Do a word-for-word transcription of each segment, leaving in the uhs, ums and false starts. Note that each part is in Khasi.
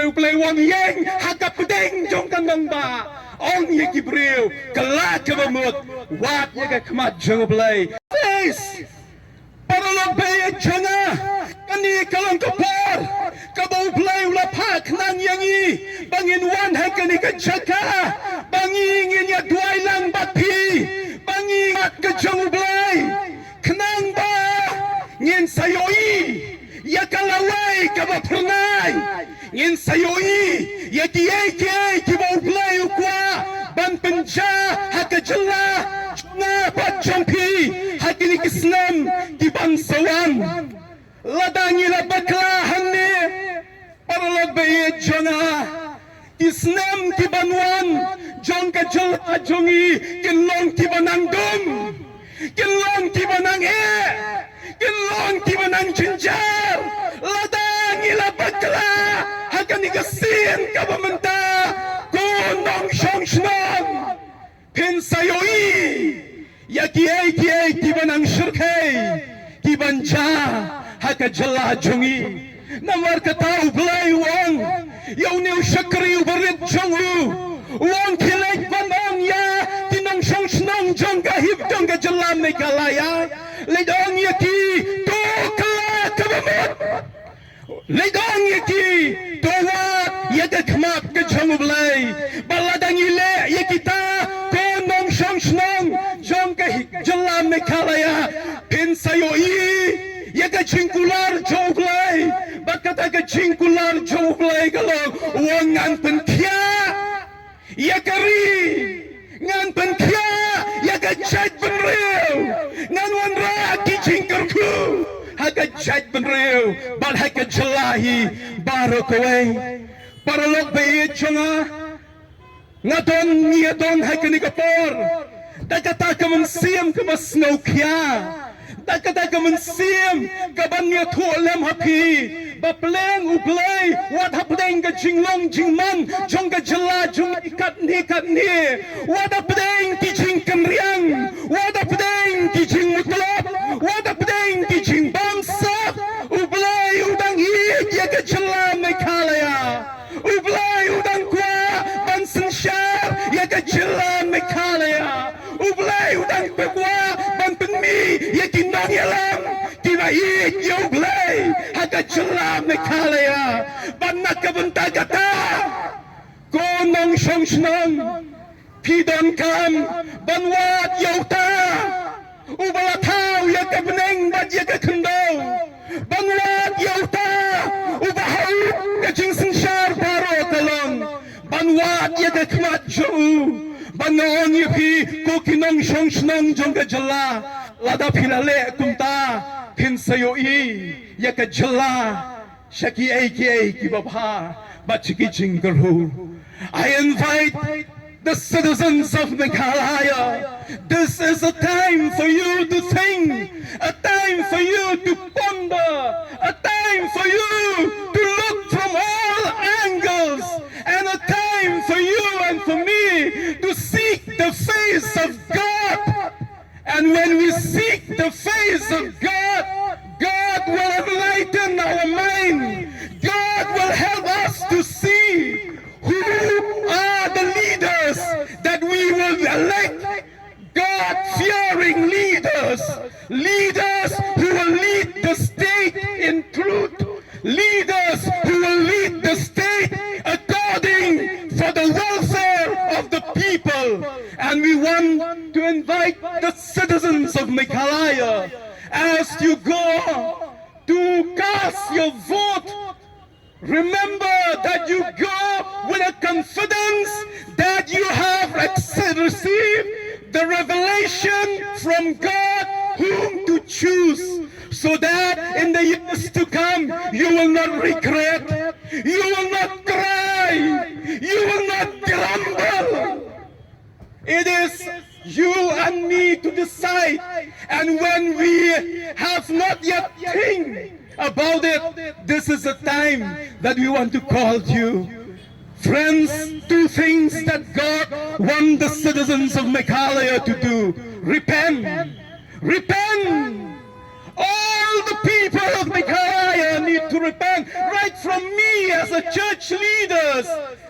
U Blei u ong ïeng ha ka pdeng jong ka nongbah. Ong ïa ki briew, kylla kaba mut, wad ïa ka khmat jong U Blei. Please, paralok ba ïeit jong nga, kane ka long ka por kaba U Blei u la phah khnang ïa ngi ba ngin wan ha kane ka jaka, ba ngi ngin ïa duwai lang bad phi, ba ngi ïa ka jong U Blei, khnang ba ngin sa ïohi ïa ka lawei kaba phyrnai. Ngin sa ïohi ïa kiei kiei kiba U Blei u kwah ban pynjah ha ka jylla jong nga bad jong phi ha kine ki snem ki ban sa wan. Lada ngi la bakla hangne, paralok ba ïeit jong nga, ki snem ki ban wan jong ka jylla jong ngi kin long kiba nang dum, kin long kiba nang eh, kin long kiba nang jynjar. Lada ngi la bakla ha kane ka sien kaba mynta, ko nongshong shnong, phin sa ïohi ïa kiei kiei kiba nang shyrkhei ki ban jia ha ka jylla jong ngi. Namar kata U Blei u ong ïa une u shakri uba rit jong u, u ong, khie leit ban ong ïa ki nongshong shnong jong ka hip jong ka jylla Meghalaya, leit ong ïa ki, to kylla kaba mut. Leit ong ïa ki, to wad ïa ka khmat ka jong U Blei. Bad lada ngi leh ïa kita, ko nongshong shnong jong ka hi-, jylla Meghalaya, phin sa ïohi ïa ka jingkular jong U Blei. Bad kata ka jingkular jong U Blei ka long, u ong, ngan pynkhiah ïa ka ri, ngan pynkhiah ïa ka jaitbynriew, ngan wanrah ki jingkyrkhu ha ka jaitbynriew bad ha ka jylla hi baroh kawei. Paralok ba ïeit jong nga, nga don, ngi ïa don ha kane ka por da kata ka mynsiem kaba sngewkhia, da kata ka mynsiem kaban ïathuh lem ha phi ba pleng U Blei wat hapdeng ka jinglong jingman jong ka jylla jong ngi katne katne, wat hapdeng ki jingkynriang, wat hapdeng ki jingmutlop, wat hapdeng ki jingbamsap, U Blei u dang ïeit ïa ka jylla Meghalaya. U Blei u dang kwah ban synshar ïa ka jylla Meghalaya. U Blei u dang kwah ban pynmih ïa ki nongïalam kiba ïeit ïa U Blei ha ka jylla Meghalaya. Bad na ka bynta kata, ko nongshong shnong, phi donkam ban wad ïa uta uba la thaw ïa ka bneng bad ïa ka khyndew, ban wad ïa uta uba ha u ka jingsynshar baroh ka long, ban wad ïa ka khmat jong u. Bad nga ong ïa phi, ko ki nongshong shnong jong ka jylla, lada phi la leh kumta, phin sa ïohi ïa ka jylla sha kiei kiei kiba bha bad sha ki jingkyrkhu. I invite the citizens of Meghalaya. This is a time for you to think, a time for you to ponder, a time for you to look from all angles, and a time for you and for me to seek the face of God. And when we seek the face of God, God will enlighten our mind. God will help us to see who are the leaders that we will elect. God-fearing leaders, leaders who will lead the state in truth, leaders who will lead the state according for the welfare of the people. And we want to invite the citizens of Meghalaya, as you go to cast your vote, remember that you go with a confidence that you have ex-, received the revelation from God whom to choose, so that in the years to come you will not regret, you will not cry, you will not grumble. It is you and me to decide. And when we have not yet think about it, this is the time that we want to call you. Friends, two things that God wants the citizens of Meghalaya to do. Repent. Repent. All the people of Meghalaya need to repent, right from me as a church leader.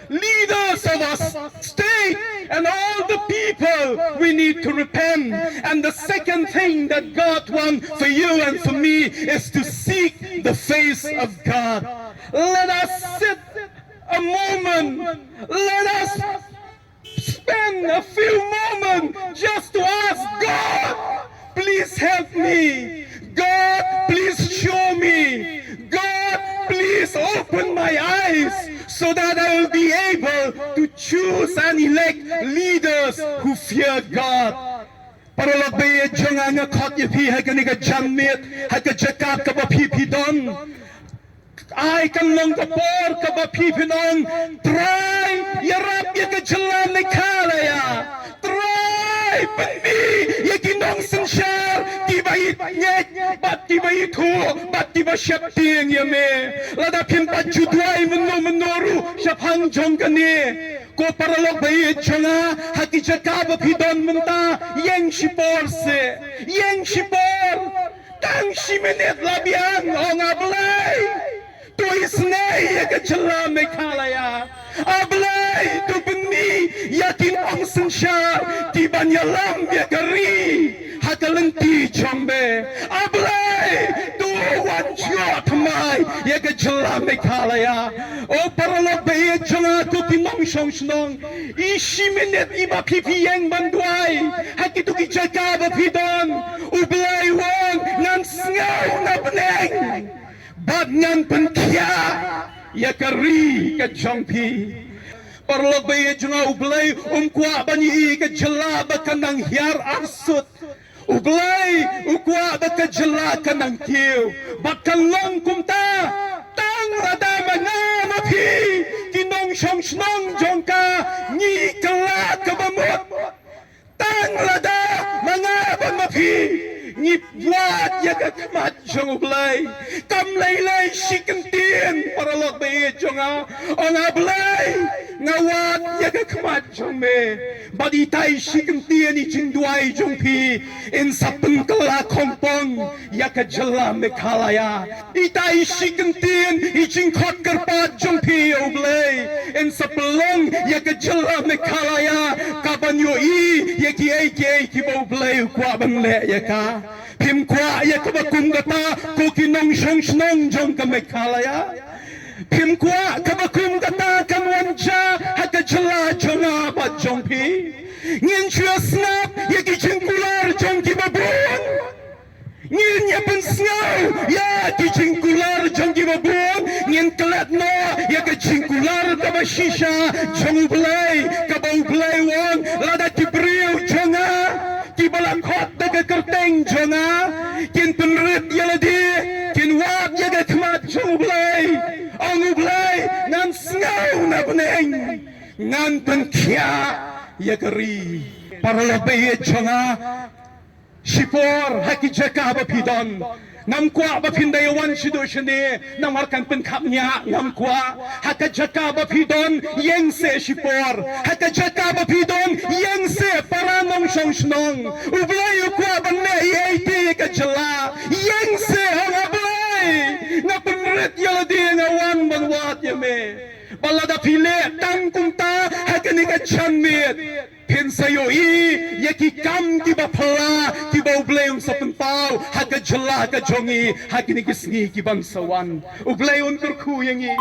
leaders of our state and all the people, we need to repent. And the second thing that God wants for you and for me is to seek the face of God. Let us sit a moment. Let us spend a few moments just to ask God, please help me. God, please show me. God, please open my eyes so that I will be able to choose and elect leaders who fear God. Paralok ba ïeit jong nga, nga khot ïa phi ha kane ka janmiet, ha ka jaka kaba phi phi don. Ai kan long ka por kaba phi phin ong, Trai, ïarap ïa ka jylla Meghalaya. Trai, pyni ïa ki nongsynshar kiba ïeit ngeit bad kiba ïeit thuh bad kiba sheptieng ïa me. Lada phin pat ju duwai mynno mynno ruh shaphang jong kane. Ko paralok ba ïeit jong nga, ha ki jaka ba phi don mynta, ïeng shipor seh, ïeng shipor. Tang shi minit la biang, ong A Blei, to isynei ïa ka jylla Meghalaya. A Blei, to pyni ïa ki nongsynshar kiban ïalam ïa ka ri ha ka lynti jong me. A Blei, to wan jngoh thymmai ïa ka jylla Meghalaya. O paralok ba ïeit jong nga, ko ki nongshong shnong, i shi minit iba phi phi ïeng ban duwai ha kito ki jaka ba phi don, U Blei u ong, ngan sngew na bneng bad ngan pynkhiah ïa ka ri ka jong phi. Paralok ba ïeit jong nga, U Blei um kwah ban ïohi ïa ka jylla ba kan nang hiar arsut. U Blei u kwah ba ka jylla kan nang kiew bad kan long kumta tang lada ma nga ma phi, ki nongshong shnong jong ka, ngi kylla kaba mut. Tang lada ma nga bad ma phi ngi wad ïa ka khmat jong U Blei. Kam lei lei shi kyntien, paralok ba ïeit jong nga, ong A Blei, nga wad ïa ka khmat jong me. Bad itai shi kyntien i jingduwai jong phi, in sa pynkylla khongpong ïa ka jylla Meghalaya. Itai shi kyntien i jingkhot kyrpad jong phi, ïa U Blei, in sa pynlong ïa ka jylla Meghalaya kaban ïohi ïa kiei kiei kiba U Blei u kwah ban leh ïa ka. Phim kwah ïa kaba kum kata, ko ki nongshong shnong jong ka Meghalaya? Phim kwah kaba kum kata kan wan jia ha ka jylla jong nga bad jong phi? Ngin shu sngap ïa ki jingkular jong kiba bun. Ngin ïa pynsngew ïa ki jingkular jong kiba bun. Ngin klet noh ïa ka jingkular kaba shisha jong U Blei, kaba U Blei u ong, lada ki briew jong nga kiba la khot da ka kyrteng jong nga kin pynrit ïa lade, kin wad ïa ka khmat jong U Blei, ong U Blei, ngan sngew na bneng, ngan pynkhiah ïa ka ri. Paralok ba ïeit jong nga, shipor ha ki jaka ba phi don. Ngam kwah ba phin dei wan shaduh shane namar kan pynkhapngiah, ngam kwah. Ha ka jaka ba phi don, ïeng seh shipor. Ha ka jaka ba phi don, ïeng seh para nongshong shnong. U Blei u kwah ban leh ei ei te ïa ka jylla. Ïeng seh, ong A Blei, nga pynrit ïa lade, nga wan ban wad ïa me. Bad lada phi leh tang kumta ha kane ka janmiet, phin sa ïohi ïa ki kam kiba phylla kiba U Blei un sa pynpaw ha ka jylla ka jong ngi ha kine ki sngi kiban sa wan. U Blei un kyrkhu ïa ngi.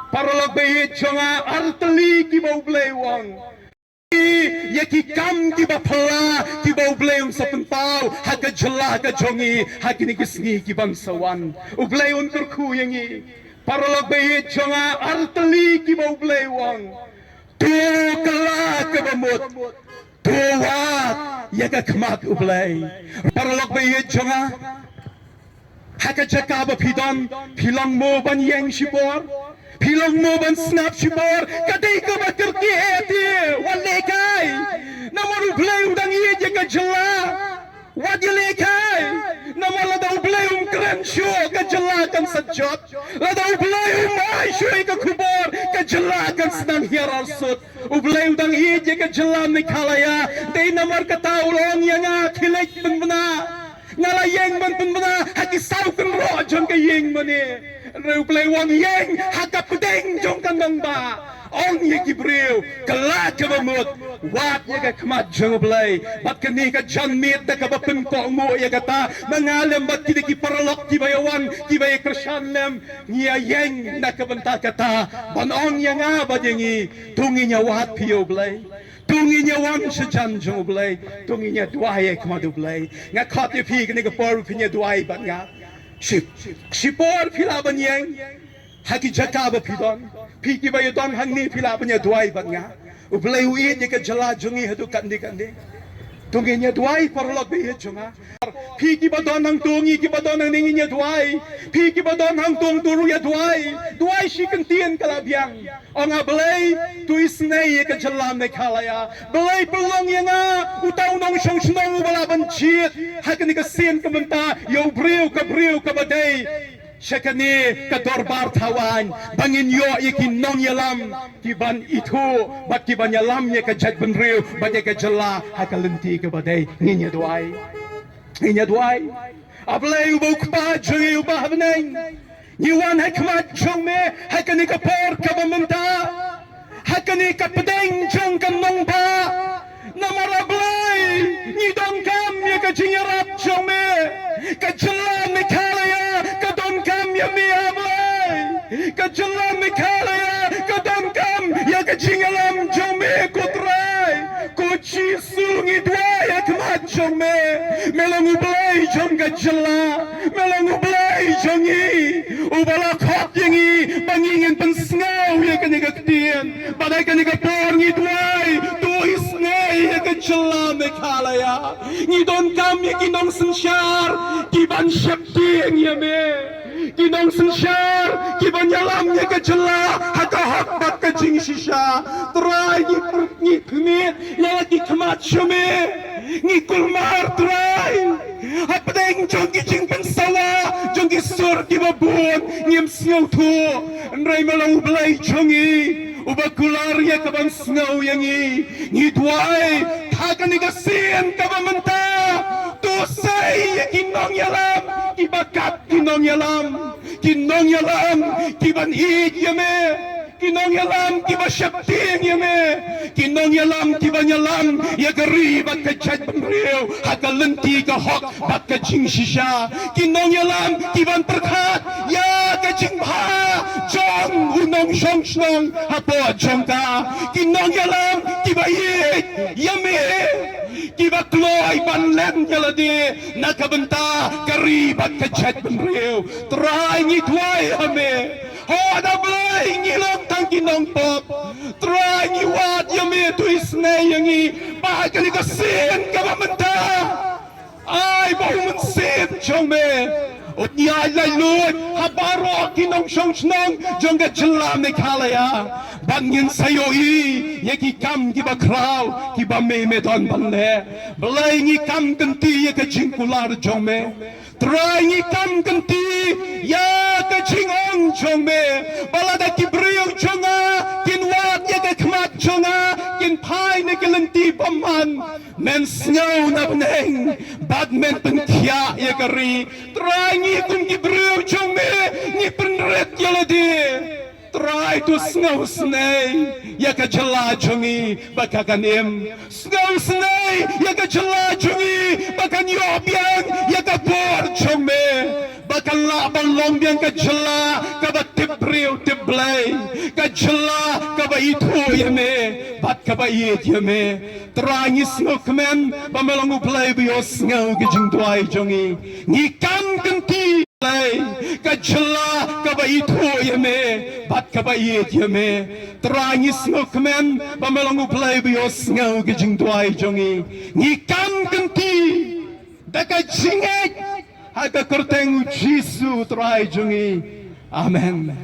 Paralok ba ïeit jong nga, ar tylli kiba U Blei u ong. Ïa ki kam kiba phylla kiba U Blei un sa pynpaw ha ka jylla ka jong ngi ha kine ki sngi kiban sa wan. U Blei un kyrkhu ïa ngi. Paralok ba ïeit jong nga, ar tylli kiba U Blei u ong. To kylla kaba mut. To wad ïa ka khmat U Blei. Paralok ba ïeit jong nga, ha ka jaka ba phi don, phi long mo ban ïeng shipor? Phi long mo ban sngap shipor? Ka dei kaba kyrkieh te, wat lehkai. Namar U Blei u dang ïeit ïa ka jylla. Wat ïalehkai. Namar lada U Blei um kren shuh, ka jylla kan sa jot. Lada U Blei um ai shuh ïa ka khubor, ka jylla kan sa nang hiar arsut. U Blei u dang ïeit ïa ka jylla Meghalaya. Dei namar kata u la ong ïa nga, khie leit pynbna. Nga la ïeng ban pynbna ha ki saw kynroh jong ka ïing mane. Hynrei U Blei u ong, ïeng ha ka pdeng jong ka nongbah. Ong ïa ki briew, kylla kaba mut, wad ïa ka khmat jong U Blei. Bad kane ka janmiet da kaba pynkohnguh ïa kata, ma nga lem bad kine ki paralok kiba ïa wan, kiba ïa kyrshan lem, ngi ïa ïeng na ka bynta kata, ban ong ïa nga bad ïa ngi, to ngin ïa wad phi ïa U Blei. To ngin ïa wan sha jan jong U Blei, to ngin ïa duwai ha khmat U Blei. Nga khot ïa phi kane ka por phin ïa duwai bad nga. Shi, shipor phi lah ban ïeng ha ki jaka ba phi don. Phi kiba ïa don hangne phi lah ban ïa duwai bad nga. U Blei u ïeit ïa ka jylla jong ngi haduh katne katne. To ngin ïa duwai paralok ba ïeit jong nga. Phi kiba don hangto, ngi kiba don hangne ngin ïa duwai. Phi kiba don hangto hangto ruh ïa duwai. Duwai shi kyntien ka la biang. Ong A Blei, to isynei ïa ka jylla Meghalaya. Blei pynlong ïa nga uta u nongshong shnong uba lah ban jied ha kane ka sien ka bynta ïa u briew ka briew kaba dei sha kane ka dorbar thaw aiñ, ba ngin ïoh ïa ki nongïalam ki ban ithuh bad ki ban ïalam ïa ka jaitbynriew bad ïa ka jylla ha ka lynti kaba dei. Ngin ïa duwai. Ngin ïa duwai. A Blei uba u Kpa jong ngi uba ha bneng, ngi wan ha khmat jong me ha kane ka por kaba mynta, ha kane ka pdeng jong ka nongbah. Namar A Blei, ngi donkam ïa ka jingïarap jong me. Ka jylla Meghalaya ka donkam ïa me A Blei. Ka jylla Meghalaya ka donkam ïa ka jingïalam jong me ko Trai. Ko Jisu ngi duwai ha khmat jong me. Me long U Blei jong ka jylla. Me long U Blei jong ngi. Uba la khot ïa ngi ba ngi ngin pynsngew ïa kane ka ktien. Bad ha kane ka por ngi duwai, to isynei ïa ka jylla Meghalaya. Ngi donkam ïa ki nongsynshar ki ban sheptieng ïa me. Ki nongsynshar ki ban ïalam ïa ka jylla ha ka hok bad ka jingshisha. Trai ngi pyrkhat ngi pyrkhat ïa la ki khmat jong me. Ngi kulmar Trai. Hapdeng jong ki jingpynsawa jong ki sur kiba bun ngim sngewthuh. Hynrei me long U Blei jong ngi uba kular ïa ka ban sngew ïa ngi. Ngi duwai ha kane ka sien kaba mynta. To sei ïa ki nongïalam kiba kat ki nongïalam. Ki nongïalam ki ban ïeit ïa me. Ki nongïalam kiba sheptieng ïa me. Ki nongïalam kiba ïalam ïa ka ri bad ka jaitbynriew ha ka lynti ka hok bad ka jingshisha. Ki nongïalam ki ban pyrkhat ïa ka jingbha jong u nongshong shnong hapoh jong ka. Ki nongïalam kiba ïeit ïa me, kiba kloi ban len ïa lade na ka bynta ka ri bad ka jaitbynriew. Trai ngi duwai ha me. Hooid A Blei ngi long tang ki nongpop. Trai ngi wad ïa me, to isynei ïa ngi ba ha kane ka sien kaba mynta, ai ba u Mynsiem jong me un ïaid laitluid ha baroh ki nongshong shnong jong ka jylla Meghalaya. Bad ngin sa ïohi ïa ki kam kiba khraw kiba me me don ban leh. Blei ngi kam kynti ïa ka jingkular jong me. Trai ngi kam kynti ïa ka jingong jong me. Ba lada ki briew jong nga kin wad ïa ka khmat jong nga, kin phai na ka lynti bymman, men sngew na bneng bad men pynkhiah ïa ka ri. Trai ngi kum ki briew jong me ngi pynrit ïa lade. Trai to sngewsynei ïa ka jylla jong ngi ba ka kan im. Sngewsynei ïa ka jylla jong ngi ba kan ïoh biang ïa ka bor jong me. Ba kan lah ban long biang ka jylla kaba tip briew tip Blei. Ka jylla kaba ithuh ïa me bad kaba ïeit ïa me. Trai ngi sngewkmen ba me long U Blei ba ïohsngew ka jingduwai jong ngi. Ngi kam kynti Blei, ka jylla kaba ithuh ïa me bad kaba ïeit ïa me. Trai ngi sngewkmen ba me long U Blei ba ïohsngew ka jingduwai jong ngi. Ngi kam kynti da ka jingngeit ha ka kyrteng U Jisu Trai jong ngi. Amen.